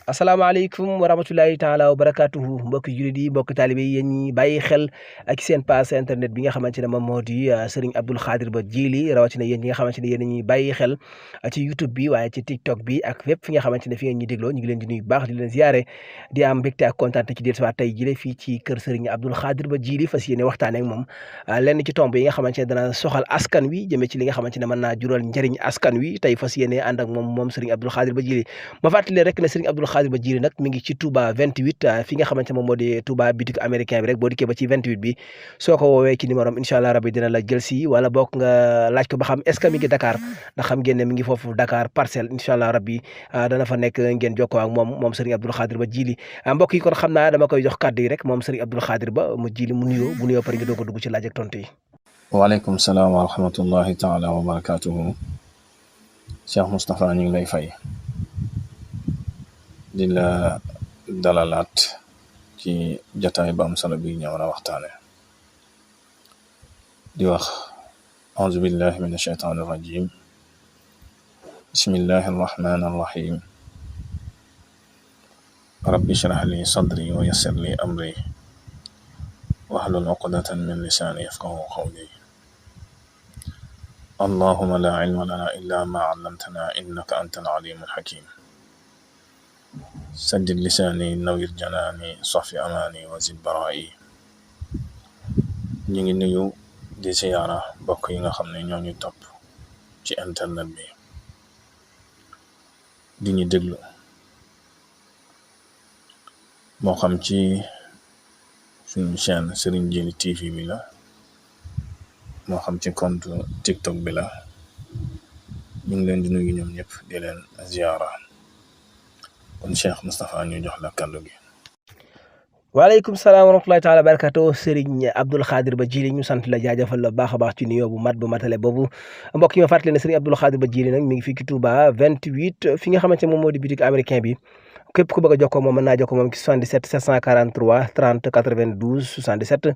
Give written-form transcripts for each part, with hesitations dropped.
asalaamaaleykum wa rahmatulahi taala wa barakatuhu mbokki jullit yi mbokki taalibe yi yéen ñi bàyyi xel ak seen page internet bi nga xamante ne moom moo di Serigne Abdoul Khadir Ba Djily rawatina yéen ñi nga xamante ne yéen ñuy bàyyi xel ci YouTube bi waaye ci TikTok bi ak fépp fi nga xamante ne fi ngeen ñuy dégloo ñu ngi leen di nuyu bu baax di leen ziare di am mbégte ak kontaan ci dellusiwaat tey jile fii ci kër Serigne Abdoul Khadir Ba Djily fas yéene waxtaane ak moom lenn ci tomb yi nga xamante ne dana soxal askan wi jëmee ci li nga xamante ne mën naa jural njëriñ askan wi tey fas yéene ànd ak moom Serigne Abdoul Khadir Ba Djily ma fàttali rek ne Serigne Abdoul Khadir Ba Djily nag mi ngi ci Touba 28 fi nga xamante moom moo di Touba bitik américain bi rek boo dikkee ba ci 28 bi soo ko woowee ci numéro am incha allah rabbi dina la jël si wala bokk nga laaj ko ba xam est ce que mi ngi Dakar ndax xam ngeen ne mi ngi foofu Dakar parcelle incha allah rabbi dana fa nekk ngeen jokkoo ak moom Serigne Abdoul Khadir Ba Djily mbokk yi kon xam naa dama koy jox kàddu yi rek moom Serigne Abdoul Khadir Ba mu Djily mu nuyoo bu nuyoo pare nga doog a dugg ci laaj ak tontu yi. waaleykum salaam wa rahmatullahi taala wa barakatuhu Cheikh Moustapha ñu ngi lay fay di la dalalaat ci jataay ba am solo bi ñëw na waxtaane di wax auzu billahi min ashaytaani rajim bismillahi arrahmani arrahim rabbi shrah li sadri wa yassir li amri wahlul uqdatan min lisani yafqahu qawli allahumma la ilma lana illa ma allamtana innaka antal alimul hakim saddid lisaani nawir janaani safi amaani wa zid baraa'i ñu ngi nuyu di siyaara bokk yi nga xam ne ñoo ñu topp ci internet bi di ñu déglu moo xam ci suñu chaîne Serigne Djily TV bi la moo xam ci compte TikTok bi la ñu ngi leen di nuyu ñoom ñëpp di leen ziyaara kon Cheikh Moustapha ñu jox la kàddu gi. waaleykum salaam wa rahmatulahi taala wa barakatuh Serigne Abdoul Khadir Ba Djily ñu sant la jaajëfal la baax a baax ci nuyoo bu mat bu matale boobu mbokk yi ma fàttali ne Serigne Abdoul Khadir Ba Djily nag mi ngi fii ci Touba 28 fi nga xamante ne moom moo di bitik américain bi képp ku bëgg a jokkoo moom mën naa jokkoo moom ci 77 743 30 92 77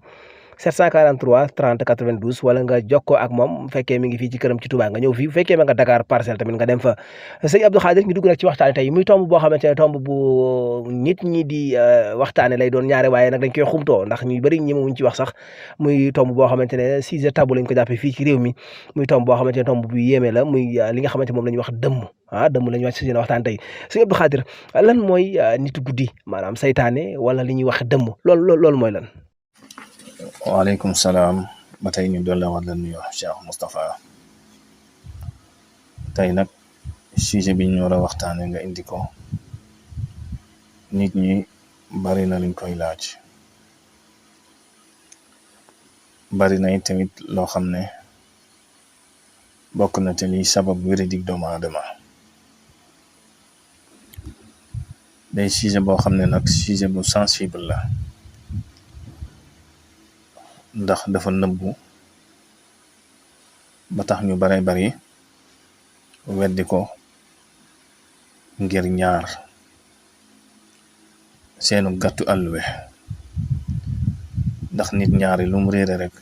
743 30 92 wala nga jokkoo ak moom bu fekkee mi ngi fii ci këram ci Touba nga ñëw fii bu fekkee ma nga Dakar parcelle tamit nga dem fa sëñ Abdou Khadir ñu dugg nag ci waxtaane tey muy tomb boo xamante ne tomb bu nit ñi di waxtaane lay doon ñaare waaye nag dañ koy xumtoo ndax ñu bëri ñi muñ ci wax sax muy tomb boo xamante ne sujet tabou lañ ko jàppee fii ci réew mi muy tomb boo xamante ne tomb bu yéeme la muy li nga xamante moom la ñuy wax dëmm dëmm la ñuy wax ci seen waxtaan tey sëñ Abdou Khadir lan mooy nitu guddi maanaam saytaane wala li ñuy wax dëmm loolu mooy lan. waaleykum salaam ba tey ñu doon la war la nuyoo Cheikh Moustapha tey nag sujet bi ñu war a waxtaane nga indi ko nit ñi bari na luñ koy laaj bari na tamit loo xam ne bokk na te liy sabab wéradik doomu aadama day sujet boo xam ne nag sujet bu sensible la ndax dafa nëbbu ba tax ñu bare bari weddi ko ngir ñaar seenu gàttu àlluwe ndax nit ñaari lu mu réere rek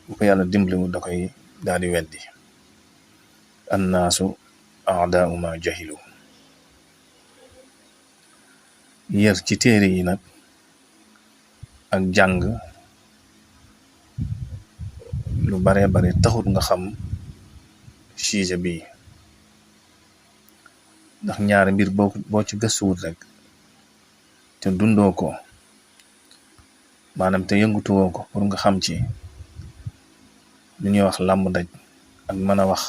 bu ko yàlla dimbaliwu da koy daal di weddi annaasu a'daa'u ma jahilu yër ci téere yi nag ak jàng lu bare bare taxut nga xam sujet bi ndax ñaari mbir boo ci gëstuwut rek te dundoo ko maanaam te yëngutuwoo ko pour nga xam ci lu ñuy wax làmb daj ak mën a wax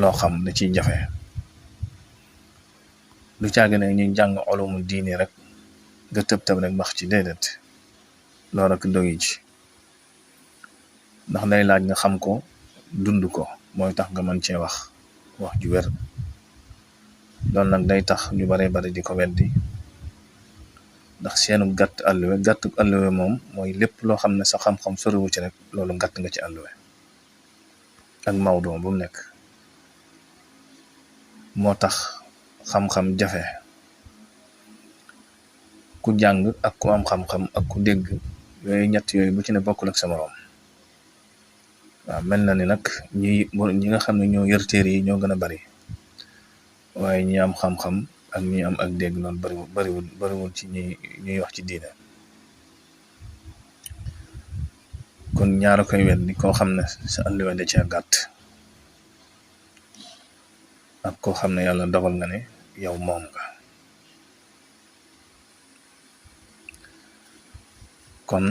loo xam da ciy jafe lu caagi ne ñuy jàng ulumu diini rek nga tëb rek wax ci déedéet loolu rek dogi ci ndax day laaj nga xam ko dund ko mooy tax nga mën cee wax ju wér loolu nag day tax ñu bare bari di ko weddi ndax seenu gàtt àlluwe moom mooy lépp loo xam ne sa xam-xam soriwu ci rek loolu gàtt nga ci àlluwe ak mawdu bu mu nekk moo tax xam-xam jafe ku jàng ak ku am xam-xam ak ku dégg yooyu ñett yooyu bu ci ne bokkul ak sa morom waaw mel na ni nag ñi nga xam ne ñoo yor téere yi ñoo gën a bari waaye ñi am xam-xam ak ñi am ak dégg loolu bariwul ci ñuy wax ci diine. kon ñaara koy weddi koo xam ne sa àlluwa da cee gàtt ak koo xam ne yàlla dogal nga ne yow moom nga. kon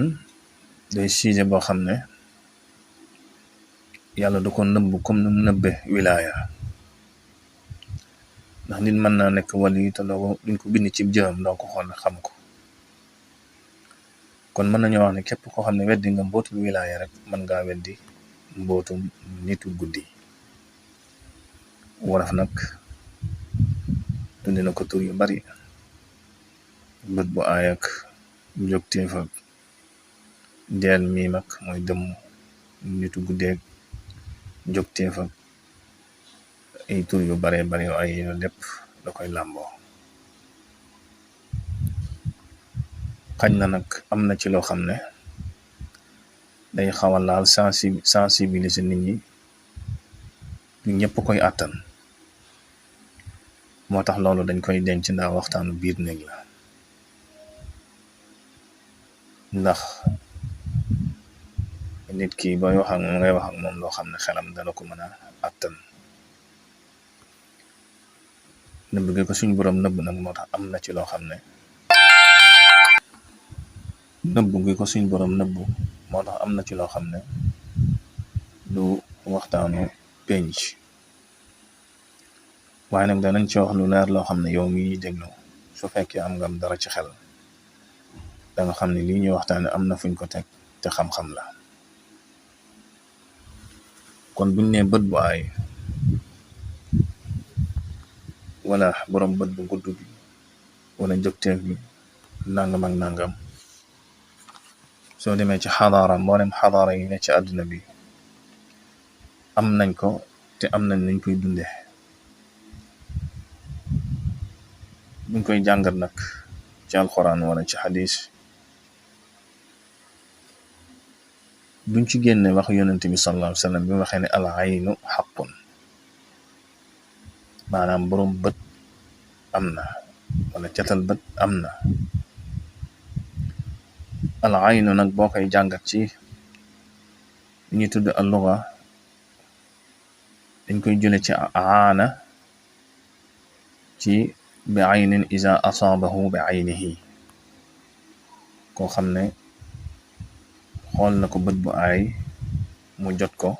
day sujet boo xam ne yàlla du ko nëbb comme ni mu nëbbe wilaaya, ndax nit mën naa nekk wali te duñ ko bind ci jëfam doo ko xool xam ko. kon mën nañoo wax ne képp koo xam ne weddi nga mbootum wilaaya rek mën ngaa weddi mbootum nitu guddi. wolof nag tundi na ko tur yu bari, bët bu aay ak njogteef ak deel miim ak mooy dëmm nitu guddeeg njogteef ak ay tur yu bare bari yu ay yu lépp da koy làmboo. xañ na nag am na ci loo xam ne day xaw a laal sensibiliser nit ñi ñu ñëpp koy àttan, moo tax loolu dañ koy denc ndax waxtaanu biir néeg la. ndax nit ki booy wax ak moom ngay wax ak moom loo xam ne xelam dana ko mën a àttan. nëbb gi ko suñ boroom nëbb nag moo tax am na ci loo xam ne nëbb gi ko suñ boroom nëbb moo tax am na ci loo xam ne du waxtaanu penc, waaye nag danañ ci wax lu leer loo xam ne yow mi déglu su fekkee am nga am dara ci xel da nga xam ne lii ñuy waxtaane am na fuñ ko teg te xam-xam la. kon buñ ne bët bu aay wala boroom bët bu gudd bi wala njëgteef bi nangam ak nangam, soo demee ci xadaara mboolem xadaara yi ne ci àdduna bi am nañ ko te am nañ nañ koy dunde. buñ koy jàngat nag ci alxuraan wala ci xadis duñ ci génne wax yonent bi sallallahu alayhi wa sallam bi waxee ne al aynu xaqun, maanaam boroom bët am na wala catal bët am na. al aynu nag boo koy jàngat ci li ñuy tudd al luga dañ koy jële ci aana ci bi aynin iza asaabahu bi aynihi, koo xam ne xool na ko bët bu aay mu jot ko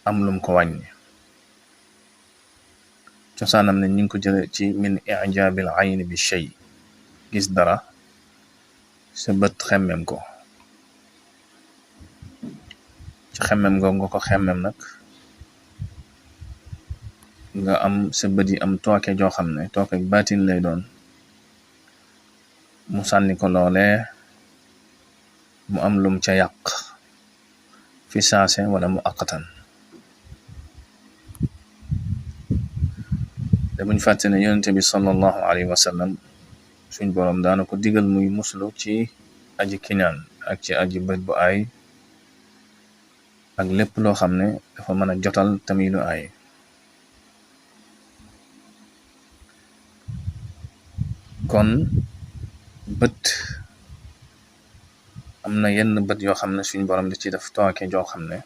am lum ko wàññi. cosaanam ne ñu ngi ko jële ci min ijaabil ayni bi shay, gis dara sa bët xemmem ko, ci xemmem nga ko xemmem nag nga am sa bët yi am tooke joo xam ne tooke baatin lay doon, mu sànni ko loolee mu am lum ca yàq fi saase wala mu aqatan. te buñ fàtte ne yonente bi sallallahu alayhi wa sallam suñ boroom daana ko digal muy muslu ci aji kiñaan ak ci aji bët bu aay ak lépp loo xam ne dafa mën a jotal tamit lu aay. kon bët am na yenn bët yoo xam ne suñ boroom di ci def tooke joo xam ne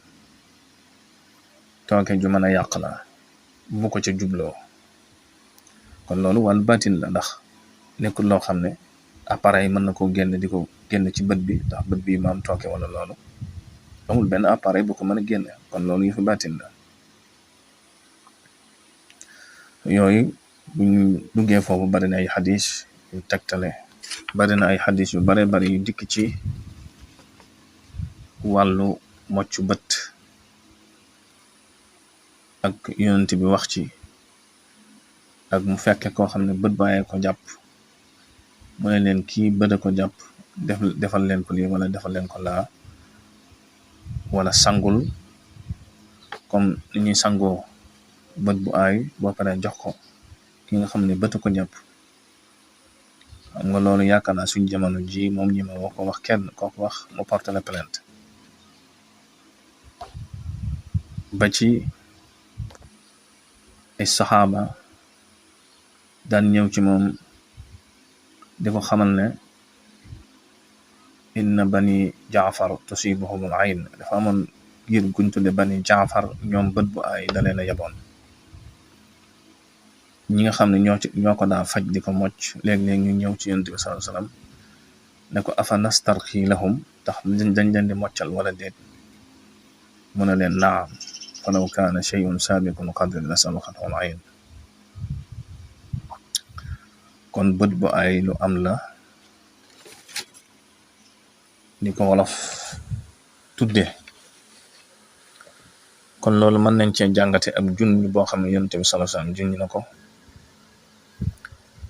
tooke ju mën a yàq la bu ko ca jubloo. kon loolu wàllu baatin la, ndax nekkul loo xam ne appareil mën na koo génn di ko génn ci bët bi ndax bët bi ma am tooke wala loolu amul benn appareil bu ko mën a génne. kon loolu yëfu baatin la. yooyu buñ duggee foofu bari na ay xadis yu tegtale, bari na ay xadis yu bare bari yu dikk ci wàllu moccu bët ak yonent bi wax ci, ak mu fekke koo xam ne bët bàyyee ko jàpp mu ne leen kii bët a ko jàpp defal leen ko lii wala defal leen ko laa, wala sangul comme ni ñuy sangoo bët bu aay boo paree jox ko ki nga xam ne bët a ko jàpp. xam nga loolu yaakaar naa suñ jamono ji moom ñi ma woo ko wax kenn koo ko wax mu porte la plainte. ba ci ay saxaaba daan ñëw ci moom di ko xamal ne inna bani jaafar tusibuhumul ayn dafa amoon giir guñ tudde bani jaafar ñoom bët bu ay dalee na yaboon ñi nga xam ne ñoo ko daa faj di ko mocc léeg-léeg ñu ñëw ci yonent bi sallallahu alayhi wasallam ne ko afa nastarxi lahum tax dañ leen di moccal wala déet mu ne leen naam falaw kaana shay'un saabiqun qadrin la sabaqathum ayn kon bët bu ay lu am la ni ko wolof tudde kon loolu mën nañ cee jàngate ab junj boo xam ne yonent bi sallallahu alayhi wasallam junj na ko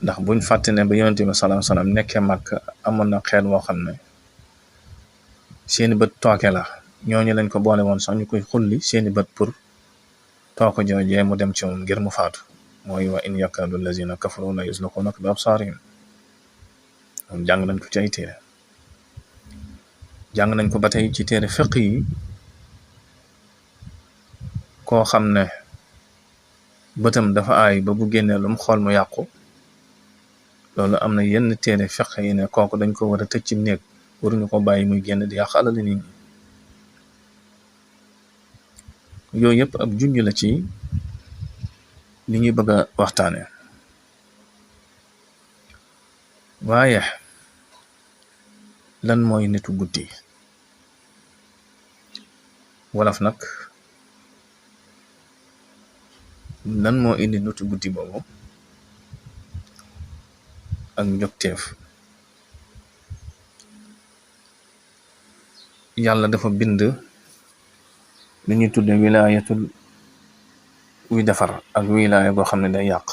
ndax buñ fàtte ne ba yonent bi sallallahu alayhi wasallam nekkee mag amoon na xeet woo xam ne seeni bët tooke la ñooñu lañ ko boole woon sax ñu koy xulli seeni bët pour tooko joojee mu dem ci moom ngir mu faatu mooy wa in yakadu allazina kafaru la yuzliqunaka bi absarihim jàng nañ ko ci ay téere jàng nañ ko ba tey ci téere fiqh yi koo xam ne bëtam dafa aay ba bu génnee lu mu xool mu yàqu loolu am na yenn téere fiqh yi ne kooku dañ ko war a tëj ci néeg waruñu ko bàyyi muy génn di yàq alal nit ñi yooyu yëpp ab junj la ci li ñuy bëgg a waxtaane waaye lan mooy nitu guddi wolof nag lan moo indi nitu guddi boobu ak njogteef yàlla dafa bind lu ñuy tudde wilaayatul wuy defar ak wilaaya goo xam ne day yàq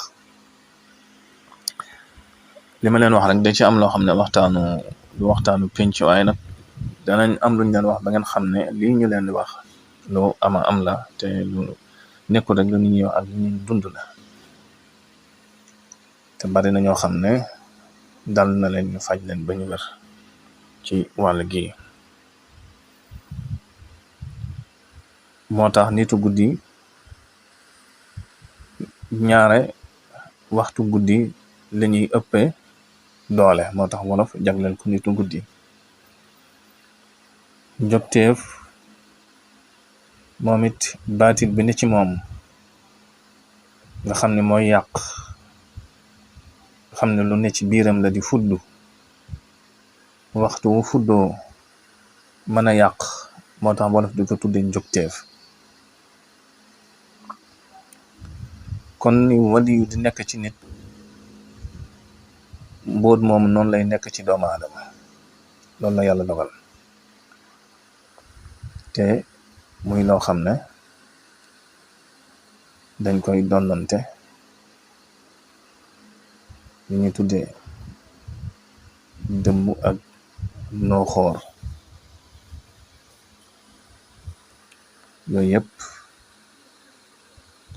li ma leen wax rek da ci am loo xam ne waxtaanu penc waaye nag danañ am luñ leen wax ba ngeen xam ne lii ñu leen di wax lu ama am la te lu nekkul rek lu nit ñi wax ak lu ñuy dund la te bari na ñoo xam ne dal na leen ñu faj leen ba ñu wér ci wàll gi moo tax nitu guddi ñaare waxtu guddi lañuy ëppee doole moo tax wolof jagleel ko nitu guddi njogteef moom it baatit bi ne ci moom nga xam ne mooy yàq nga xam ne lu ne ci biiram la di fuddu waxtu wu fuddoo mën a yàq moo tax wolof di ko tudde njogteef kon ni waliyu di nekk ci nit mbóot moom noonu lay nekk ci doomu aadama loolu la yàlla dogal te muy loo xam ne dañ koy donnante li ñu tuddee dëmm ak nooxoor yooyu yëpp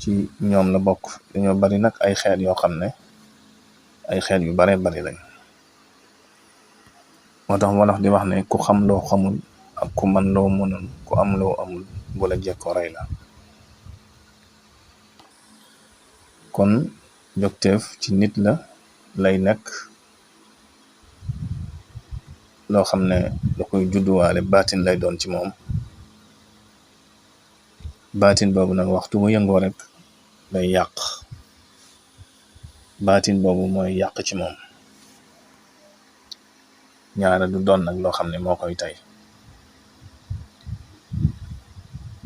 ci ñoom la bokk dañoo bari nag ay xeet yoo xam ne ay xeet yu bare bari lañ moo tax wolof di wax ne ku xam loo xamul ak ku man loo mënul ku am loo amul bu la jekkoo rey la kon jogteef ci nit la lay nekk loo xam ne da koy judduwaale baatin lay doon ci moom baatin boobu nag waxtu mu yëngoo rek day yàq baatin boobu mooy yàq ci moom ñaara du doon nag loo xam ne moo koy tey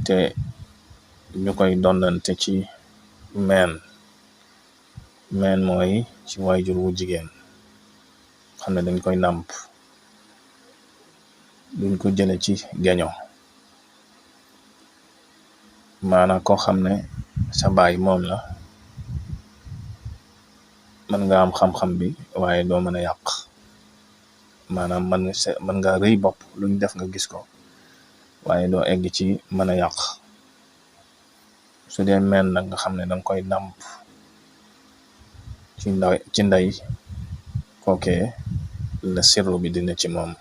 te ñu koy dondante ci meen mooy ci waajur wu jigéen xam ne dañ koy nàmp duñ ko jële ci geño maanaam koo xam ne sa baay moom la mën nga am xam-xam bi waaye doo mën a yàq maanaam mën nga rëy bopp luñ def nga gis ko waaye doo egg ci mën a yàq su dee meen nag nga xam ne danga koy nàmp ci ndey kookee la sirru bi dina ci moom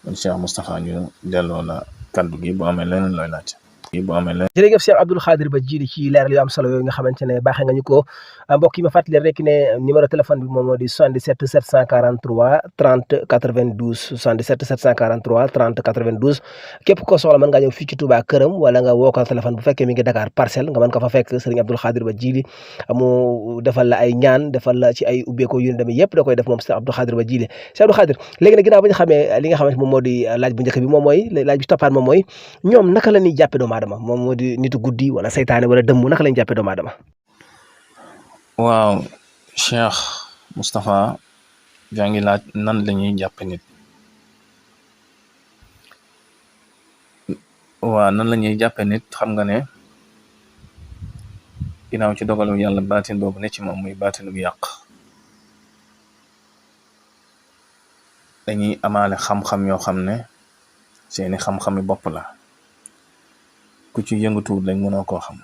kon Cheikh Moustapha ñu delloo la kaddu gi boo amee leneen looy laaj bu amee la jërëjëf Cheikh Abdoul Khadir Ba Djily ci leeral yu am solo yooyu nga xamante ne baaxee nga ñu ko mbokk yi ma fàttali rek ne numéro téléphone bi moom moo di 77 743 30 92 77 743 30 92 képp ko soxla mën ngaa ñëw fii ci Touba këram wala nga woo ko téléphone bu fekkee mi ngi Dakar Parcelles nga mën ko fa fekk Serigne Abdoul Khadir Ba Djily mu defal la ay ñaan defal la ci ay ubbeeko yu ne demee yëpp da koy def moom Cheikh Abdoul Khadir Ba Djily Cheikh Abdoul Khadir léegi nag ginnaaw ba ñu xamee li nga xamante moom moo di laaj bu njëkk bi moom mooy laaj bi toppaat moom mooy ñoom naka la ñuy jàppe doomu aadama moom moo di nitu guddi wala saytaane wala dëmm naka lañ jàppe doomu aadama. waaw Cheikh Moustapha yaa ngi laaj nan la ñuy jàppe nit. waaw nan la ñuy jàppe nit xam nga ne ginnaaw ci dogalu yàlla baatin boobu ne ci moom muy baatin bu yàq dañuy amaale xam-xam yoo xam ne seeni xam-xami bopp la ku ci yëngatuwul lañ mënoo koo xam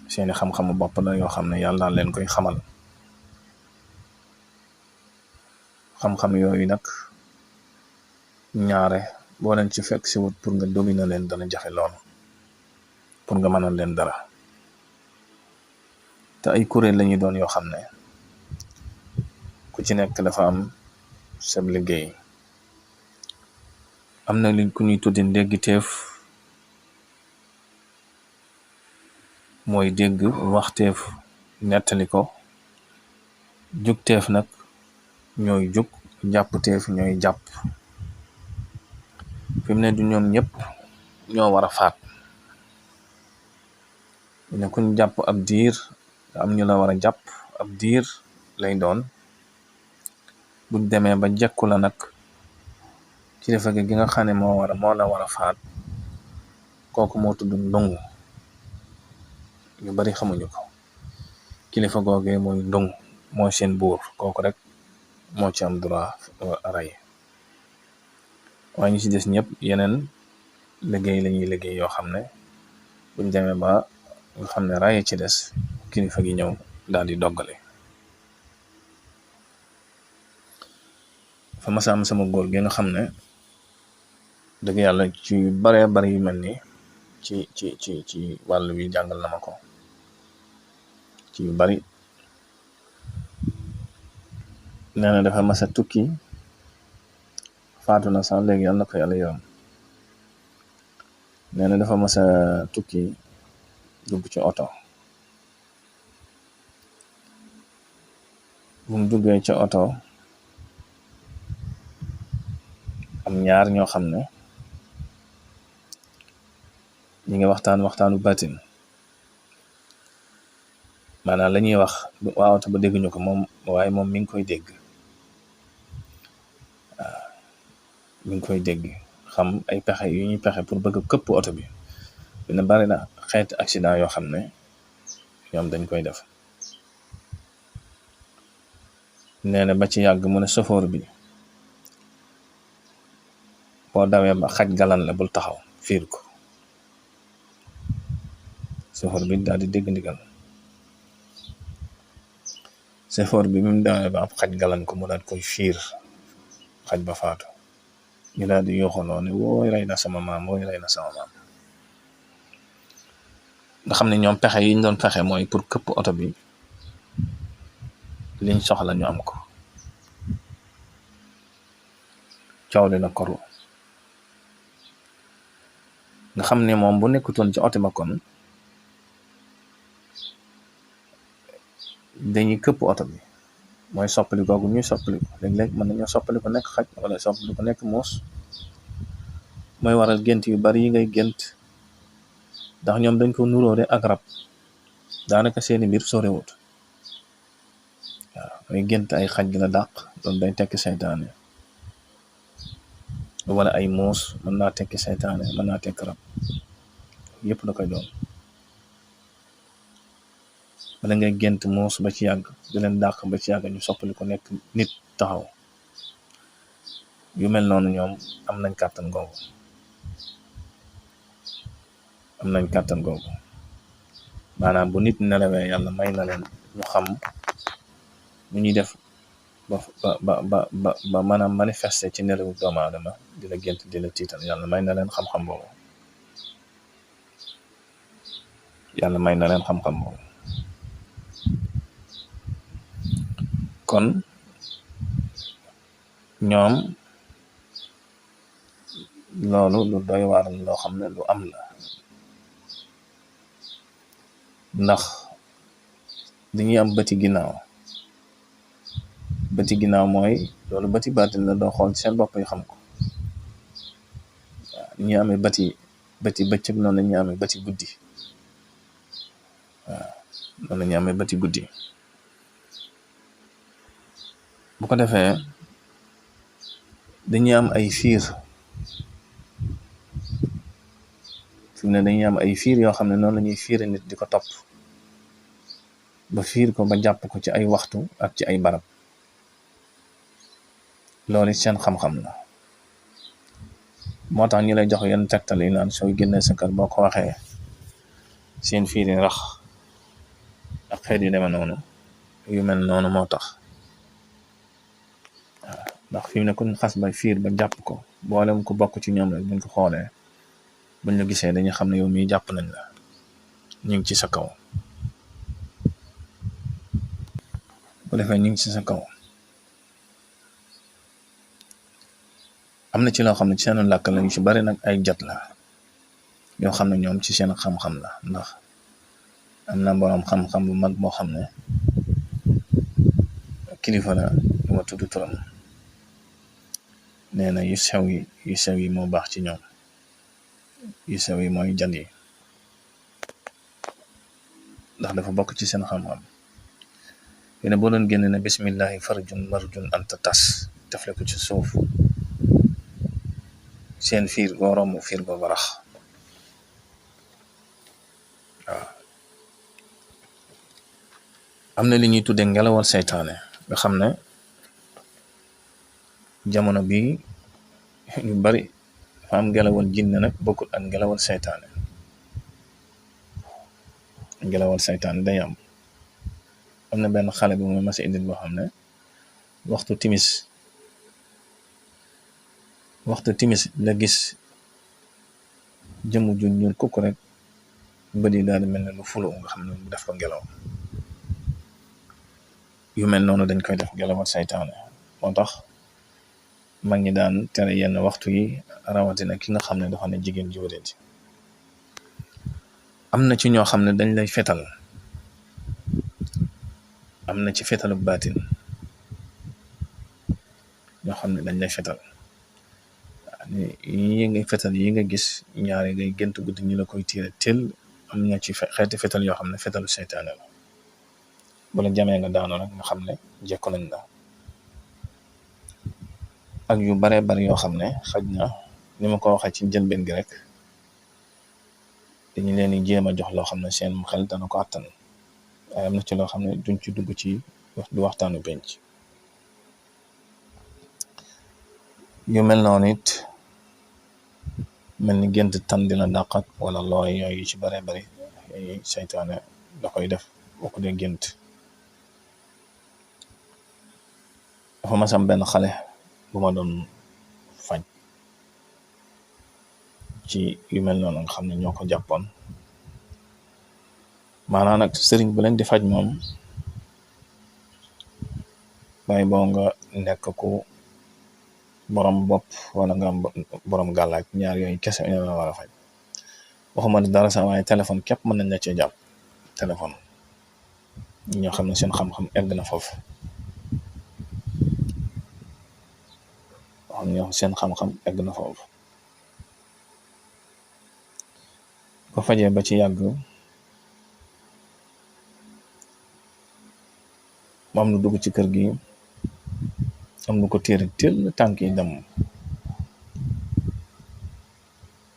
seeni xam-xamu bopp la yoo xam ne yàlla leen koy xamal xam-xam yooyu nag ñaare boo leen ci fekk si wut pour nga dominer leen dana jafe lool pour nga mënal leen dara te ay kuréel lañuy doon yoo xam ne ku ci nekk dafa am sab liggéey am na li ku ñuy tuddi ndéggiteef mooy dégg waxteef nettali ko jugteef nag ñooy jug jàppteef ñooy jàpp fi mu ne du ñoom ñëpp ñoo war a faat ne kuñ jàpp ab diir am ñu la war a jàpp ab diir lay doon buñ demee ba jekku la nag kilifa gi nga xam ne moo la war a faat kooku moo tudd ndungu ñu bari xamuñu ko kilifa googee mooy ndungu mooy seen buur kooku rek moo ci am droit rey waaye ñu ci des ñëpp yeneen liggéey lañuy liggéey yoo xam ne buñ demee ba nga xam ne raye ci des kilifa gi ñëw daal di doggale fa masa am sama góor gi nga xam ne dëgg yàlla ci bare bari yu mel ni ci wàll wi jàngal na ma ko ci yu bari nee na dafa masa tukki faatu na sax léegi yàlla na ko yàlla yoon nee na dafa masa tukki dugg ci oto bu mu duggee ci oto am ñaar ñoo xam ne ñi ngi waxtaanu batin maanaam la ñuy wax waa oto ba dégguñu ko moom waaye moom mi ngi koy dégg waaw mi ngi koy dégg xam ay pexe yu ñuy pexe pour bëgg këpp oto bi dina bari na xeeti accident yoo xam ne ñoom dañ koy def nee na ba ci yàgg mu ne chauffeur bi boo dawee ba xaj galan la bul taxaw fiir ko chauffeur bi daal di dégg ndigal chauffeur bi mu dawee ba ab xaj galan ko mu daal koy fiir xaj ba faatu ñu daal di yooxaloo ne wooy rey na sama maam wooy rey na sama maam nga xam ne ñoom pexe yi ñu doon pexe mooy pour këpp oto bi liñ soxla ñu am ko coow li na koru nga xam ne moom bu nekkutoon ci oto ba kon dañuy këpp oto bi mooy soppali googu ñuy soppali ko léeg-léeg mën nañoo soppali ko nekk xaj wala soppali ko nekk muus mooy waral gént yu bari yi ngay gént ndax ñoom dañ ko nuróore ak rab daanaka seeni mbir sorewut waaw ay gént ay xaj la dàq loolu day tekki seytaane wala ay muus mën naa tekki seytaane mën naa tekki rab yëpp da koy doon wala ngay gént muus ba ci yàgg di leen dàq ba ci yàgg ñu soppali ko nekk nit taxaw yu mel noonu ñoom am nañ kàttan googu maanaam bu nit nelawee yàlla may na leen ñu xam nu ñuy def ba maanaam manifester ci nelawu doomu aadama di la gént di la tiital yàlla may na leen xam-xam boobu yàlla may na leen xam-xam boobu. kon ñoom loolu lu doy waar loo xam ne lu am la, ndax dañuy am bëti ginnaaw. bëti ginnaaw mooy loolu bëti baatin la, doo xool seen bopp yi xam ko. ñi amee bëti bëccëg noonu la ñu amee bëti guddi. waaw noonu la ñu amee bëti guddi. bu ko defee dañuy am ay fiir fi mu ne dañuy am ay fiir yoo xam ne noonu la ñuy fiire nit di ko topp ba fiir ko ba jàpp ko ci ay waxtu ak ci ay barab. loolu seen xam-xam la. moo tax ñu lay jox yenn tegtal yi naan sooy génnee sa kër boo ko waxee seen fiir yi rax ak xeet yu demee noonu yu mel noonu moo tax. waaw ndax fi mu ne kuñ xas ba fiir ba jàpp ko boolem ko bokk ci ñoom rek buñ ko xoolee buñ la gisee dañuy xam ne yow mii jàpp nañ la, ñu ngi ci sa kaw. bu defee ñu ngi ci sa kaw. am na ci loo xam ne ci seenu làkk lañu ci bari nag ay jat la yoo xam ne ñoom ci seen xam-xam la. ndax am na boroom xam-xam bu mag boo xam ne kilifa la lu ma tudd turam, nee na yu sew yi moo baax ci ñoom. yu sew yi mooy jat yi, ndax dafa bokk ci seen xam-xam. yéen boo doon génne ne bismillahi farjun marjun anta tas defle ko ci suuf, seen fiir boo romb fiir ba barax. waaw am na li ñuy tudde ngelawal seytaane nga xam ne jamono bi ñu bari dafa am ngelawal jinne nag bokkut ak ngelawal seytaane. ngelawal seytaane day am na benn xale bu muy masa indil boo xam ne waxtu timis la gis jëmu ju ñuul kukk rek bët yi daal di mel ne lu fulu nga xam ne mu def ko ngelaw. yu mel noonu dañ koy def ngelawal seytaane. moo tax mag ñi daan tere yenn waxtu yi, rawatina ki nga xam ne dafa ne jigéen ji wéréti. am na ci ñoo xam ne dañ lay fetal, am na ci fetalu baatin ñoo xam ne dañ lay fetal. yi nga fetal yi nga gis ñaari ngay gént guddi ñu la koy tiire tel, am na ci xeeti fetal yoo xam ne fetalu seytaane la. bu la jamee nga daanu rek nga xam ne jekko nañ la. ak yu baree bari yoo xam ne xaj na ni ma ko waxee ci njëlbeen gi rek dañu leen di jéem a jox loo xam ne seen xel dana ko àttan, waaye am na ci loo xam ne duñ ci dugg ci du waxtaanu penc. yu mel noonu it mel ni gént tan dina dàqat wala looy yooyu ci baree bari seytaane da koy def boo ko dee gént. dafa masam benn xale bu ma doon faj ci yu mel noonu nga xam ne ñoo ko jàppoon. maanaam nag sëriñ bu leen di faj moom bay boo nga nekk ku borom bopp wala nga borom gàllaaj, ñaar yooyu kese ñoo la war a faj. waxuma dara sax waaye téléphone képp mën nañ la cee jàpp. téléphone ñoo xam ne seen xam-xam egg na foofu. ñoo seen xam-xam egg na foofu. ko fajee ba ci yàgg moom lu dugg ci kër gi am lu ko téere teel tànk yi dem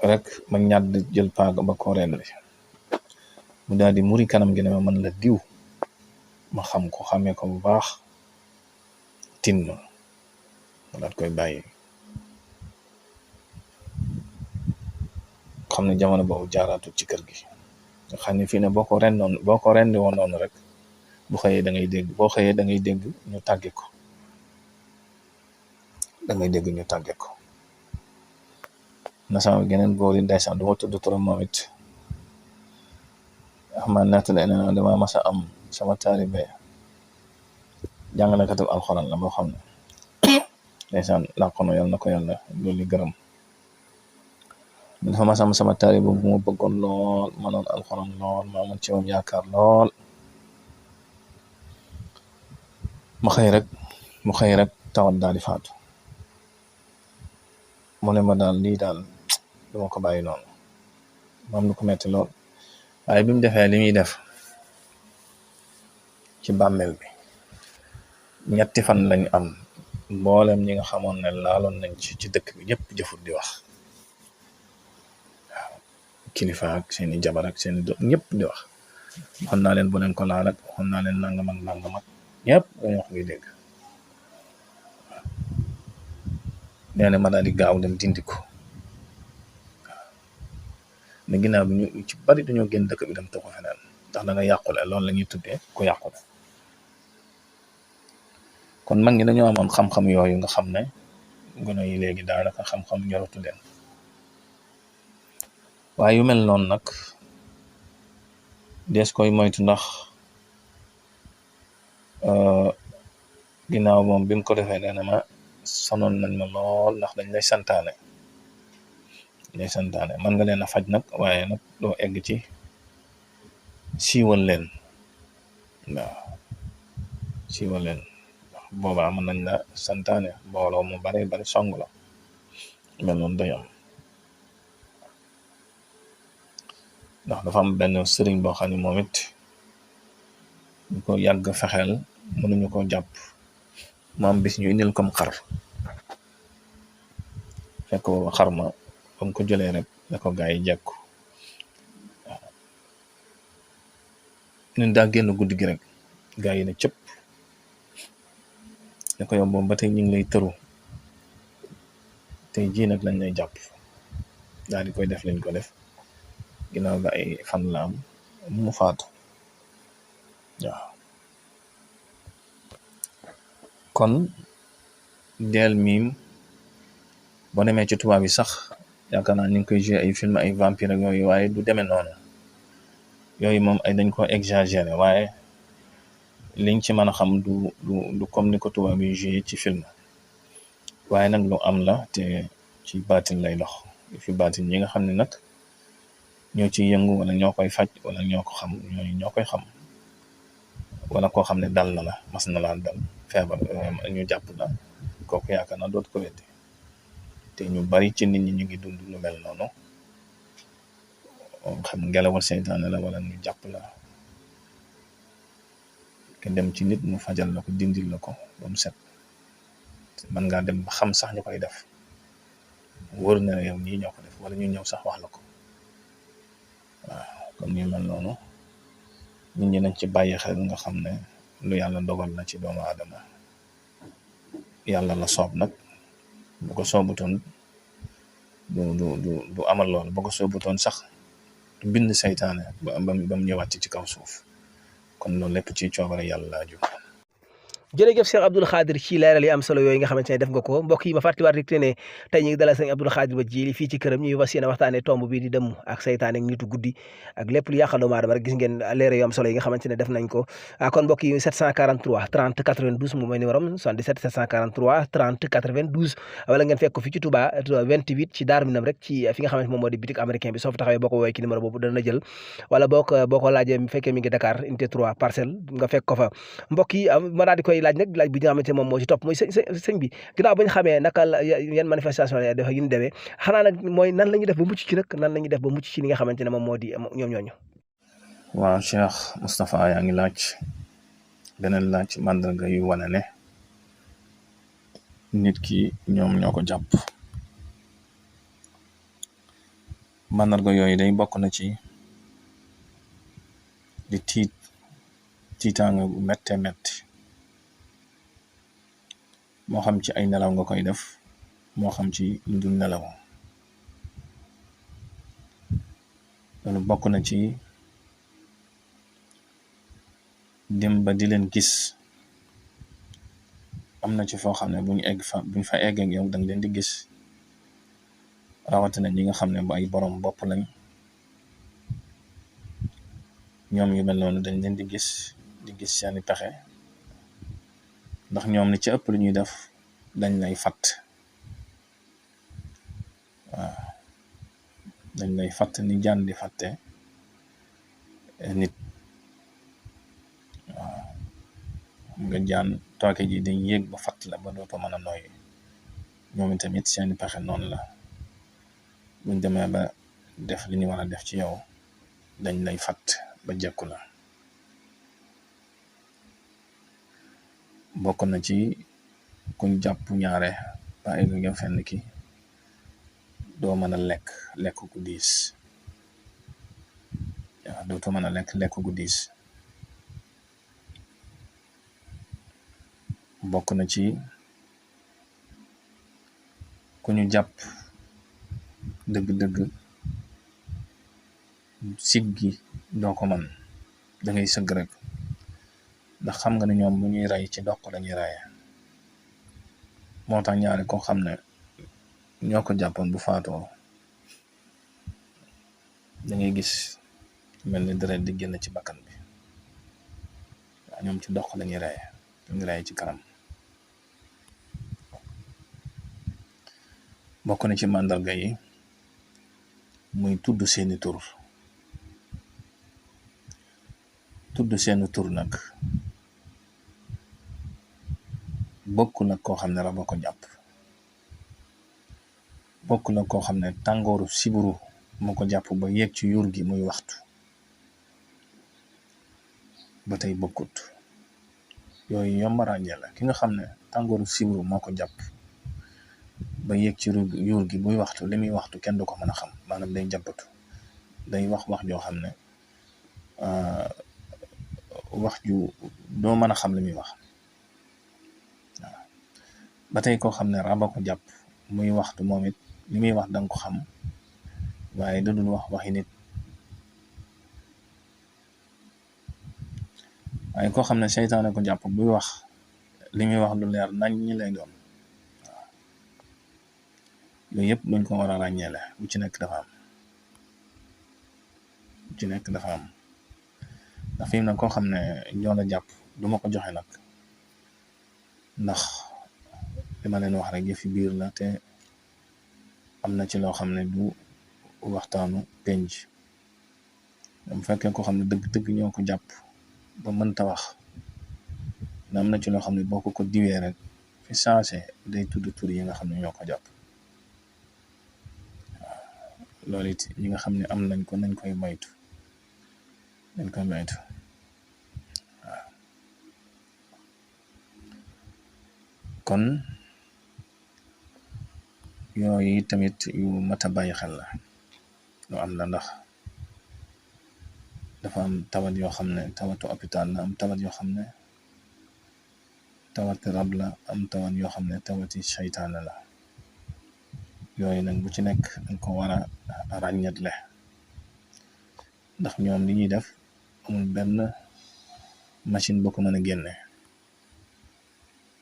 rek ma ñàdd jël paaga ba ko reen bi mu daal di muri kanam gi ne ma man la diw ma xam ko xamee ko bu baax tin ma daat koy bàyyi. xam ne jamono boobu jaaraatul ci kër gi nga xam ne fii ne boo ko rendi woon noonu rek boo xëyee da ngay dégg ñu tàgge ko. na sama geneen góor yi ndeysaan du ma tudd turam moom it Ahmad nettali ne dama masa am sama taalibe jàngalekatu alxuraan la boo xam ne ndeysaan làqono yàlla na ko yàlla loolu gërëm. dafa masa am sama taalibe bu ma bëggoon lool manoon alxuraan lool ma amoon ci moom yaakaar lool. mu xëy rek tawat daal di faatu. mu ne ma daal lii daal duma ko bàyyi noonu ma am lu ko metti lool. waaye bi mu defee li muy def ci bàmmeel bi 3 fan lañ am mboolem ñi nga xamoon ne laaloon nañ ci dëkk bi ñëpp jëfut di wax. waaw kilifa ak seeni jabar ak seeni doom ñëpp di wax. waxoon naa leen bu leen ko laal ak waxoon naa leen nangam ak nangam ak ñëpp dañoo wax ngi dégg. nee na ma daal di gaaw dem dindi ko. ne ginnaaw bi ñu ci bari dañoo génn dëkk bi dem toxu feneen ndax da nga yàqule loolu la ñuy tuddee ku yàqule. kon mag ñi dañoo amoon xam-xam yooyu nga xam ne gone yi léegi daanaka xam-xam ñoratu leen. waaye yu mel noonu nag dees koy moytu ndax ginnaaw moom bi mu ko defee nee na ma sonoon nañ ma lool ndax dañ lay santaane man nga leen a faj nag waaye nag doo egg ci siiwal leen. waaw siiwal leen ndax boobaa mën nañ la santaane mbooloo mu bari song la mel noonu day am. ndax dafa am benn sëriñ boo xam ne moom it ñu ko yàgg fexeel mënuñu ko jàpp mu am bis ñu indil comme xar fekk booba xar ma ba mu ko jëlee rek da ko gaa yi jekku. waaw ñun daa génn guddi gi rek gaa yi ne cëpp da ko yow boobu ba tey ñu ngi lay tëru tey jii nag lañ lay jàpp daal di koy def lañ ko def. ginnaaw ga ay fan la am mu faatu. waaw kon deel miim boo demee ci tubaab yi sax yaakaar naa ñu ngi koy joué ay film ay vampire ak yooyu waaye du demee noonu yooyu moom ay dañ ko exagéré waaye liñ ci mën a xam du comme ni ko tubaab yi joué ci film waaye nag lu am la te ci baatin lay dox fi baatin yi nga xam ne nag ñoo ciy yëngu wala ñoo koy faj wala ñoo ko xam ñoo koy xam wala koo xam ne dal na la mas na laa dal feebar ñu jàpp la kooku yaakaar naa dootu ko weddi te ñu bari ci nit ñi ñu ngi dund lu mel noonu xam ngelawal seytaane la wala ñu jàpp la ke dem ci nit mu fajal la ko dindil la ko ba mu set man ngaa dem ba xam sax ñu koy def wóor na yow ñii ñoo ko def wala ñu ñëw sax wax la ko. waaw comme ñu mel noonu nit ñi nañ ci bàyyi xel nga xam ne lu yàlla dogal na ci doomu aadama yàlla la soob nag bu ko soobutoon du amal loolu bu ko soobutoon sax du bind seytaane ba mu ñëwaat ci kaw suuf kon loolu lépp ci coobare yàlla laa ju. jërëjëf Cheikh Abdoul Khadir ci leeral yi am solo yooyu nga xamante ne def nga ko mbokk yi ma fàttaliwaat rek ne tey ñu ngi dalal sëñ Abdoul Khadir Ba Djily fii ci këram ñuy fas yéene waxtaane tomb bi di dëmm ak seytaane ak nitu guddi ak lépp lu yàqal doomu aadama rek gis ngeen leeral yu am solo yi nga xamante ne def nañ ko kon mbokk yi 743 30 92 moom mooy numéro am 77 743 30 92 wala ngeen fekk ko fii ci Touba 28 ci Darou Minam rek ci fi nga xamante moom moo di boutique américain bi soo fi taxawee boo ko woowee ci numéro boobu dana jël wala boo ko laajee mu fekkee mi ngi Dakar unité 3 parcelle nga fekk ko fa mbokk yi ma daal di koy laaj nag laaj bi nga xamante moom moo ci topp mooy sëñ bi ginnaaw bañ xamee naka la yan manifestation la def ak yu ñu demee xanaa nag mooy nan la ñuy def ba mucc ci nag nan la ñuy def ba mucc ci li nga xamante ne moom moo di ñoom ñooñu. waaw Cheikh Moustapha yaa ngi laaj beneen laaj màndarga yu wane ne nit ki ñoom ñoo ko jàpp màndarga yooyu day bokk na ci di tiitaanga bu métte métti moo xam ci ay nelaw nga koy def moo xam ci lu dul nelaw loolu bokk na ci dem ba di leen gis am na ci foo xam ne buñ fa egg ak yow danga leen di gis rawatina ñi nga xam ne ba ay borom bopp lañ ñoom yu mel noonu dañ leen di gis seeni pexe, ndax ñoom li ci ëpp lu ñuy def dañ lay fatt. waaw dañ lay fatt ni jaan di fatte nit. waaw nga jaan tooke ji dañ yéeg ba fatt la ba dootoo mën a nooyi. ñoom tamit seeni pexe noonu la, buñ demee ba def li ñu war a def ci yow dañ lay fatt ba jekku la. bokk na ci kuñ jàpp ñaare ba egg nga fenn ki doo mën a lekk gu diis. waaw dootoo mën a lekk gu diis. bokk na ci ku ñu jàpp dëgg-dëgg siggi doo ko man, da ngay sëgg rek, ndax xam nga ne ñoom bu ñuy rey ci doq lañuy reye. moo tax ñaari koo xam ne ñoo ko jàppoon bu faatoo da ngay gis mel ni deret di génn ci bakkan bi. waaw ñoom ci doq lañuy reye, dañuy reye ci kanam. bokk na ci màndarga yi muy tudd seeni tur. nag bokkul ak koo xam ne rab a ko jàpp, bokkul ak koo xam ne tàngooru siburu moo ko jàpp ba yéeg ci yuur gi muy waxtu. ba tey bokkut. yooyu yomba ràññee la. ki nga xam ne tàngooru siburu moo ko jàpp ba yéeg ci yuur gi muy waxtu, li muy waxtu kenn du ko mën a xam, maanaam day jàppatu, day wax joo xam ne wax ju doo mën a xam li muy wax. waaw ba tey koo xam ne raba ko jàpp muy waxtu, moom it li muy wax danga ko xam, waaye da dul wax waxi nit. waaye koo xam ne seytaane ko jàpp buy wax li muy wax lu leer nañ ñi lay doon. waaw yooyu yëpp luñ ko war a ràññeele, bu ci nekk dafa am. ndax fi mu ne koo xam ne ñoo la jàpp du ma ko joxe nag, ndax li ma leen wax rek yëfi biir la, te am na ci loo xam ne du waxtaanu penc. bu fekkee koo xam ne dëgg ñoo ko jàpp ba mënta wax, am na ci loo xam ne boo ko diwee rek fi sensé day tudd tur yi nga xam ne ñoo ko jàpp. waaw loolu it ñi nga xam ne am nañ ko nañ koy moytu. waaw kon yooyu tamit yu mat a bàyyi xel la, lu am la, ndax dafa am tawat yoo xam ne tawatu hôpital la, am tawat yoo xam ne tawati rab la, am tawat yoo xam ne tawati seytaane la. yooyu nag bu ci nekk dañ ko war a ràññetle, ndax ñoom li ñuy def amul benn machine boo ko mën a génne.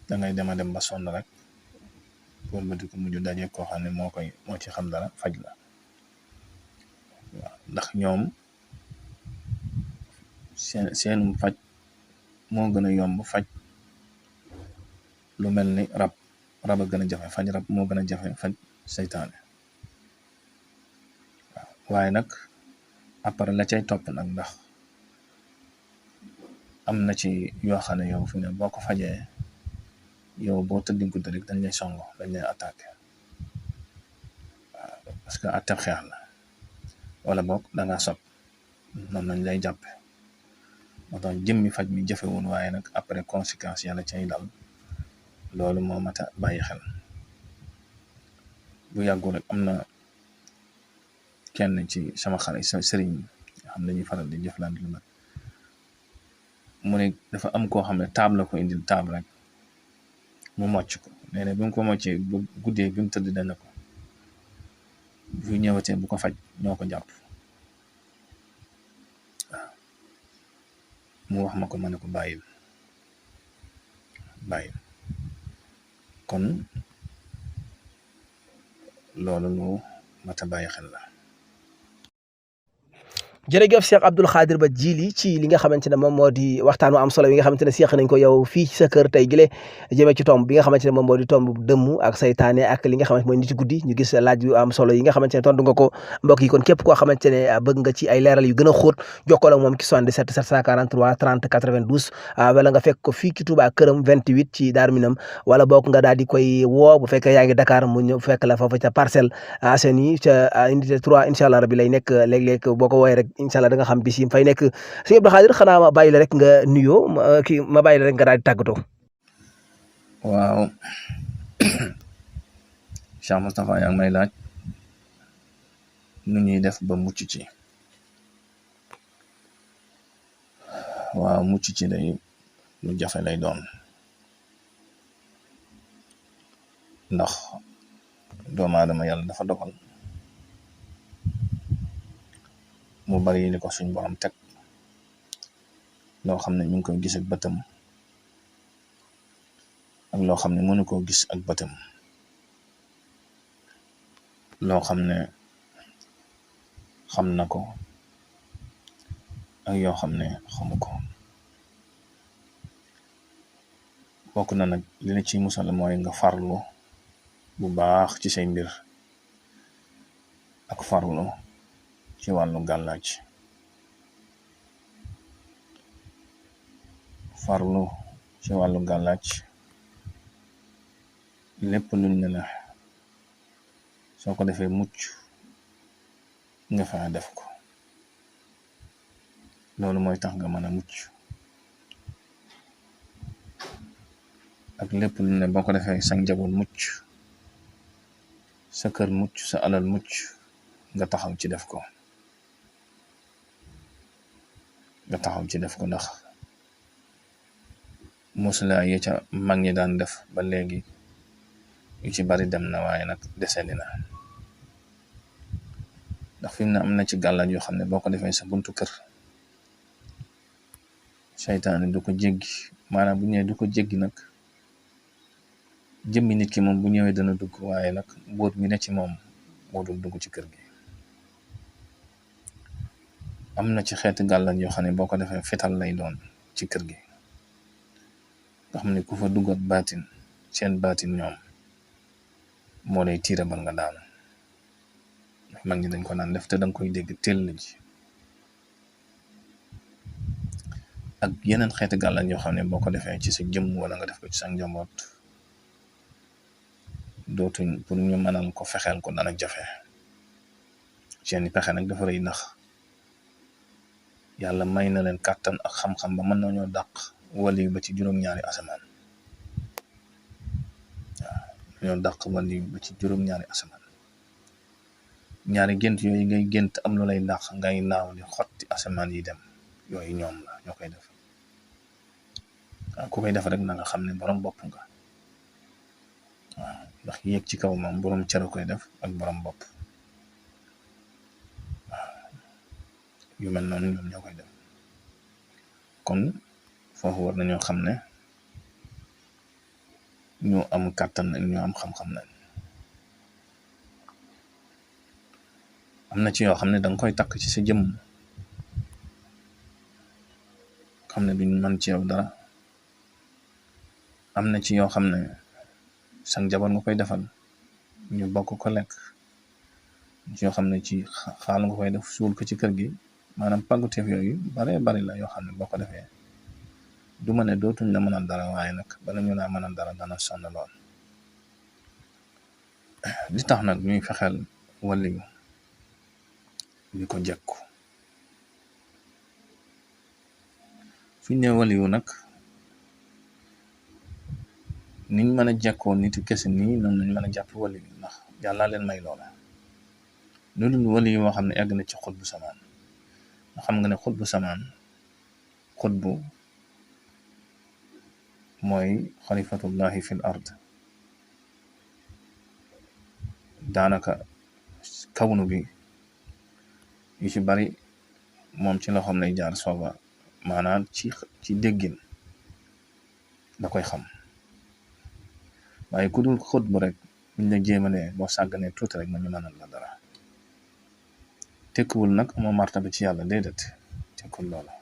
dangay dem ba sonn rek pour ba di ko mujj daje koo xam ne moo ci xam dara faj la. waaw ndax ñoom seenum faj moo gën a yomb faj lu mel ni rab a gën a jafe faj rab, moo gën a jafe faj seytaane. waaw waaye nag après la cay topp nag, ndax am na ci yoo xam ne yow fi ne boo ko fajee yow boo tëddi guddi rek dañ lay songo, dañ lay attaqué. waaw parce que atteb xeex la, wala boog da ngaa sob, noonu lañ lay jàppe. moo tax jëmmi faj mi jafewoon, waaye nag après conséquence yàlla cay dal, loolu moo mat a bàyyi xel. bu yàggul rek am na kenn ci sama xarit sa sëriñ nga xam ne dañuy faral di jëflante lu nag, mu ne dafa am koo xam ne taab la ko indil, taab rek mu mocc ko. nee na bi mu ko moccee bu guddee bi mu tëdd dana ko bu ñëwatee bu ko faj ñoo ko jàpp. waaw mu wax ma ko, ma ne ko bàyyil. kon loolu lu mat a bàyyi xel la. jërëjëf Cheikh Abdoul Khadir Ba Djily ci li nga xamante ne moom moo di waxtaan wu am solo yi nga xamante ne seeq nañ ko yow fii ci sa kër tey gile jëmee ci tomb bi nga xamante ne moom moo di tomb dëmm ak saytaane ak li nga xamante mooy nit ci guddi ñu gis laaj yu am solo yi nga xamante ne tontu nga ko mbokk yi kon képp koo xamante ne bëgg nga ci ay leeral yu gën a xóot jokkoo ak moom ci 77 743 30 92 wala nga fekk ko fii ci Touba këram 28 ci Darou Minam wala bokk nga daal di koy woo bu fekkee yaa ngi Dakar mu ñëw fekk la foofu ca Parcelles Assainies ca unité 3 incha allah rabi lay nekk léeg-léeg boo ko woowee rek incha allah da nga xam bis yi fay nekk sëñ Abdou Khadir xanaa ma bàyyi la rek nga nuyoo ma bàyyi la rek nga daal di tàggatoo. waaw Cheikh Moustapha yaa ngi may laaj nu ñuy def ba mucc ci. waaw mucc ci day lu jafe lay doon ndax doomu aadama yàlla dafa dogal mu bari li ko suñ borom teg loo xam ne mi ngi koy gis ak bëtam ak loo xam ne mënu koo gis ak bëtam loo xam ne xam na ko ak yoo xam ne xamu ko bokk na nag li la ci musal mooy nga farlu bu baax ci say mbir ak farlu ci wàllu gàllaaj farlu ci wàllu gàllaaj lépp luñ ne la soo ko defee mucc nga fexe def ko loolu mooy tax nga mën a mucc ak lépp lu ne boo ko defee sa njaboot mucc sa kër mucc sa alal mucc nga taxaw ci def ko ndax musula yi ca mag ñi daan def ba léegi yu ci bari dem na waaye nag desandi na ndax fi mu ne am na ci gàllaaj yoo xam ne boo ko defee sa buntu kër seytaane du ko jéggi maanaam bu ñëwee du ko jéggi nag jëmmi nit ki moom bu ñëwee dana dugg waaye nag mbóot mi ne ci moom moo dul dugg ci kër gi am na ci xeeti gàllaaj yoo xam ne boo ko defee fital lay doon ci kër gi nga xam ne ku fa duggat baatin seen baatin ñoom moo lay tiira bal nga daanu mag ñi dañ ko naan def te danga koy dégg teel ji ak yeneen xeeti gàllaaj yoo xam ne boo ko defee ci sa jëmm wala nga def ko ci sa njaboot dootuñ pour ñu mënal ko fexeel ko dana jafe seeni pexe nag dafa rëy ndax yàlla may na leen kàttan ak xam-xam ba mën nañoo dàq wali ba ci juróom-ñaari asamaan waaw ñoo dàq wali ba ci juróom-ñaari asamaan ñaari gént yooyu ngay gént am lu lay dàq ngay naaw di xotti asamaan yi dem yooyu ñoom la ñoo koy def waaw ku koy def rek na nga xam ne borom bopp nga waaw ndax yéeg ci kaw moom borom cër koy def ak borom bopp waaw yu mel noonu ñoom ñoo koy def kon foofu war nañoo xam ne ñu am kàttan nañ ñu am xam-xam nañ am na ci yoo xam ne danga koy takk ci sa jëmm xam ne duñ mën ci yow dara am na ci yoo xam ne sa njaboot nga koy defal ñu bokk ko lekk ci yoo xam ne ci xaal nga koy def suul ko ci kër gi maanaam pàgguteef yooyu bari la yoo xam ne boo ko defee du ma ne dootuñ la mënal dara waaye nag bala ñu laa mënal dara dana sonn lool li tax nag ñuy fexeel waliyu di ko jekku fi ñu ne waliyu nag niñ mën a jekkoo nit kese nii noonu lañ mën a jàpp waliyu ndax yàlla leen may loola loolu waliyu yoo xam ne egg na ci xutbu samaan nga xam nga ne xutbu samaan xutbu mooy xalifatullahi fil ard daanaka kawnu bi yu ci bari moom ci loxoom lay jaar sooba maanaam ci déggin da koy xam waaye ku dul xutbu rek buñ la jéemalee boo sàgganee tuuti rek nañu mënal la dara tekkiwul nag amoo martaba ci yàlla déedéet tekkul loola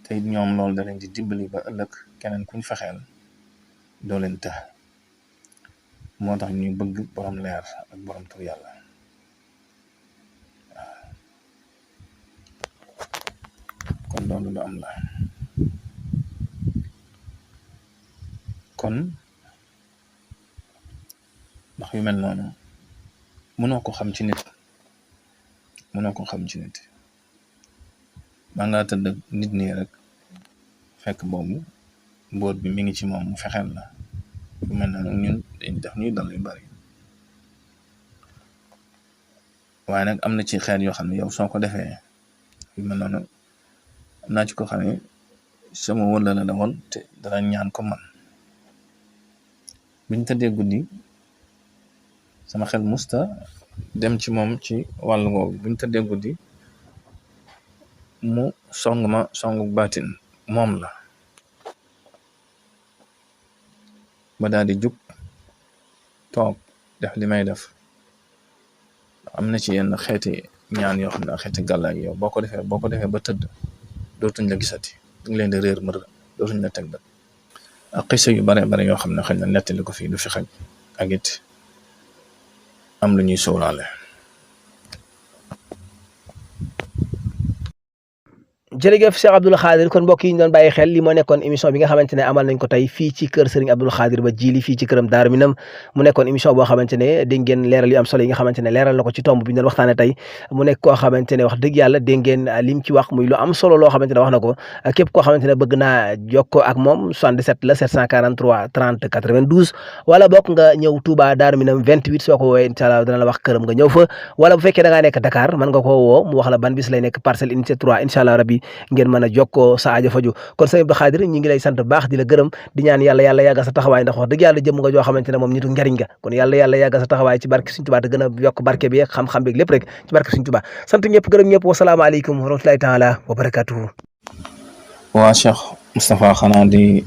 te it ñoom loolu da leen di dimbali ba ëllëg keneen kuñ fexeel doo leen tax moo tax ñuy bëgg borom leer ak borom tur yàlla kon loolu lu am la kon ndax yu mel noonu mënoo ko xam ci nit maa ngaa tëdd nit nii rek fekk boobu mbóot bi mi ngi ci moom mu fexeel la yu mel noonu ñun dañ def ñuy dal yu bari waaye nag am na ci xeet yoo xam ne yow soo ko defee yu mel noonu am naa ci ko xam ne sama wëla la woon te dara ñaan ko man biñ tëddee guddi sama xel musta dem ci moom ci wàllu googu biñ tëddee guddi mu song ma songu baatin moom la ba daal di jug toog def li may def am na ci yenn xeeti ñaan yoo xam ne xeeti gàllaay yow boo ko defee ba tëdd dootuñ la gisati duñ leen di réer mër dootuñ la teg bët ak xisa yu bare bare yoo xam ne xëy na nettali ko fii du fi xaj ak it am lu ñuy sóoraale jërëjëf Cheikh Abdoul Khadir kon mbokk yi ñu doon bàyyi xel li moo nekkoon émission bi nga xamante ne amal nañ ko tey fii ci kër Serigne Abdoul Khadir Ba Djily fii ci këram Daaru Minam mu nekkoon émission boo xamante ne dégg ngeen leeral yu am solo yi nga xamante ne leeral na ko ci tomb bi ñu doon waxtaane tey mu nekk koo xamante ne wax dëgg yàlla dégg ngeen lim ci wax muy lu am solo loo xamante ne wax na ko képp koo xamante ne bëgg naa jokkoo ak moom 77 la 743 30 92 wala bokk nga ñëw Touba Daaru Minam 28 soo ko woowee incha allah dana la wax këram nga ñëw fa wala bu fekkee da ngaa nekk Dakar mën nga koo woo mu wax la ban bis lay nekk Parcelles Unité 3 incha allah rabbi ngeen mën a jokkoo sa aajo faju kon sëñ Abdou Khadir ñi ngi lay sant baax di la gërëm di ñaan yàlla yàggal sa taxawaay ndax wax dëgg yàlla jëm nga joo xamante ne moom nitu njariñ nga kon yàlla yàggal sa taxawaay ci barke Sëñ Tuubaa te gën a yokk barke bi ak xam-xam bi lépp rek ci barke Sëñ Tuubaa sant ñëpp gërëm ñëpp wasalaamaaleykum wa rahmatulahi taala wa barakatuhu waa Cheikh Moustapha xanaa di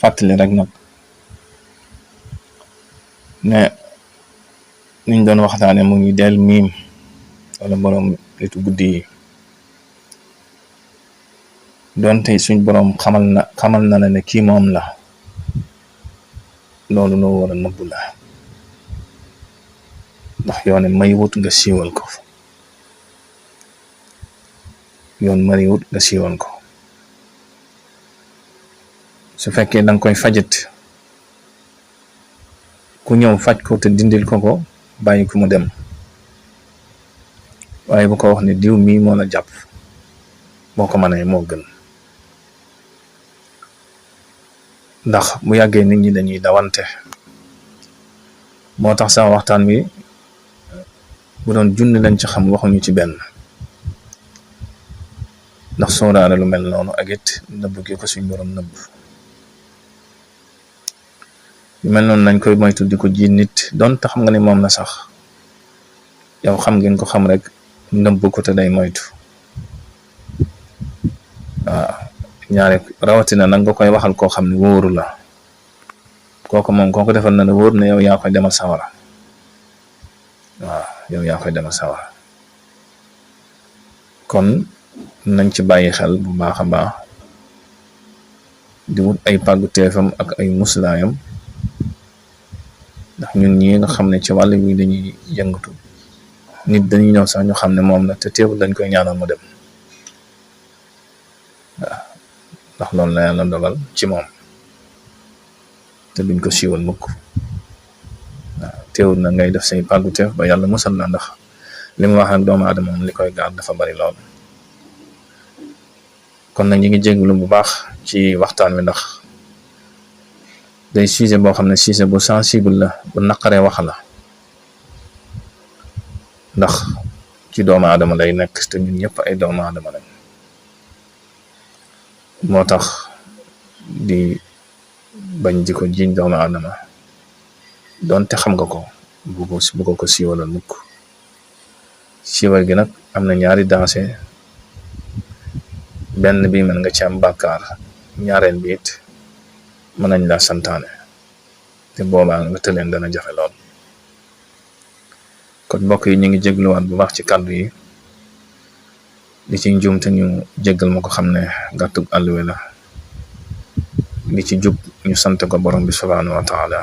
fàttali rek nag ne niñ doon waxtaane mu ngi del miim wala borom nitu guddi yi doonte suñ borom xamal na ne kii moom la loolu loo war a nëbbu la ndax yoone may wut nga siiwal ko su fekkee danga koy fajit ku ñëw faj ko te dindil ko bàyyi ko mu dem waaye bu ko wax ne diw mii moo la jàpp boo ko mënee moo gën ndax bu yàggee nit ñi dañuy dawante moo tax sama waxtaan wi bu doon junni lañ ci xam waxuñu ci benn ndax sóoraale lu mel noonu ak it nëbb gi ko suñ borom nëbb yu mel noonu nañ koy moytu di ko ji nit doon te xam nga ni moom la sax yow xam ngeen ko xam rek nëbb ko te day moytu waaw ñaare rawatina nag nga koy waxal koo xam ne wóoru la kooku moom kooku defal na ne wóor na yow yaa koy demal sawara waaw yow yaa koy demal sawara kon nañ ci bàyyi xel bu baax a baax di wut ay pàggu teefam ak ay muslaayam ndax ñun ñi nga xam ne ci wàll wi dañuy yëngatu nit dañuy ñëw sax ñu xam ne moom la te teewul dañ koy ñaanal mu dem waaw ndax loolu la yàlla dogal ci moom te duñ ko siiwal mukk waaw teewul na ngay def say pàggu teef ba yàlla musal la ndax li mu wax ak doomu aadama moom li koy gaar dafa bari lool kon nag ñi ngi jégalu bu baax ci waxtaan wi ndax day sujet boo xam ne sujet bu sensible la bu naqaree wax la ndax ci doomu aadama lay nekk te ñun ñëpp ay doomu aadama lañ moo tax di bañ di ko jiñ doomu aadama doonte xam nga ko bu ko siiwalal mukk siiwal gi nag am na ñaari dansé benn bi mën nga ci am bàkkaar ñaareel bi it mën nañ laa santaane te boobaa nga tëleen dana jafe lool kon mbokk yi ñu ngi jégluwaat bu baax ci kàddu yi li ci njuum te ñu jéggal ma ko xam ne gàttug àlluwe la li ci jub ñu sant ko borom bi subhanahu wa taala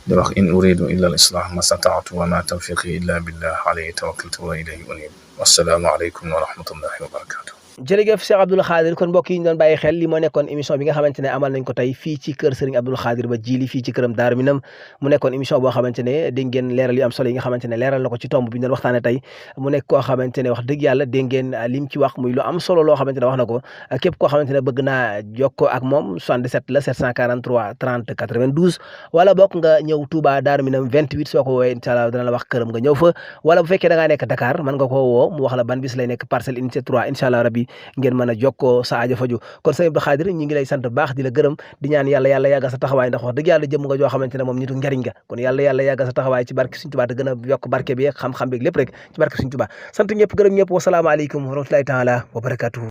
di wax in uridu illa al islah ma stata'tu wa ma tawfiqi illa billah alayhi tawakkaltu wa ilayhi unib wassalaamu aleykum wa rahmatullahi wa barakatuh jërëjëf Cheikh Abdoul Khadir kon mbokk yi ñu doon bàyyi xel li moo nekkoon émission bi nga xamante ne amal nañ ko tey fii ci kër Serigne Abdoul Khadir Ba Djily fii ci këram Daaru Minam mu nekkoon émission boo xamante ne dégg ngeen leeral yu am solo yi nga xamante ne leeral na ko ci tomb bi ñu doon waxtaane tey mu nekk koo xamante ne wax dëgg yàlla dégg ngeen lim ci wax muy lu am solo loo xamante ne wax na ko képp koo xamante ne bëgg naa jokkoo ak moom 77 la 743 30 92 wala bokk nga ñëw Touba Daaru Minam 28 soo ko woowee incha allah dana la wax këram nga ñëw fa wala bu fekkee da ngaa nekk Dakar mën nga koo woo mu wax la ban bis lay nekk Parcelles Unité 3 incha allah rabbi ngeen mën a jokkoo sa aajo faju kon sëñ Abdou Khadir ñi ngi lay sant baax di la gërëm di ñaan yàlla yàggal sa taxawaay ndax wax dëgg yàlla jëm nga joo xamante ne moom nitu njariñ nga kon yàlla yàggal sa taxawaay ci barke Sëriñ Tuubaa te gën a yokk barke bi xam-xam bi lépp rek ci barke Sëriñ Tuubaa sant ñëpp gërëm ñëpp wasalaamaaleykum wa rahmatulahi taala wa barakatuhu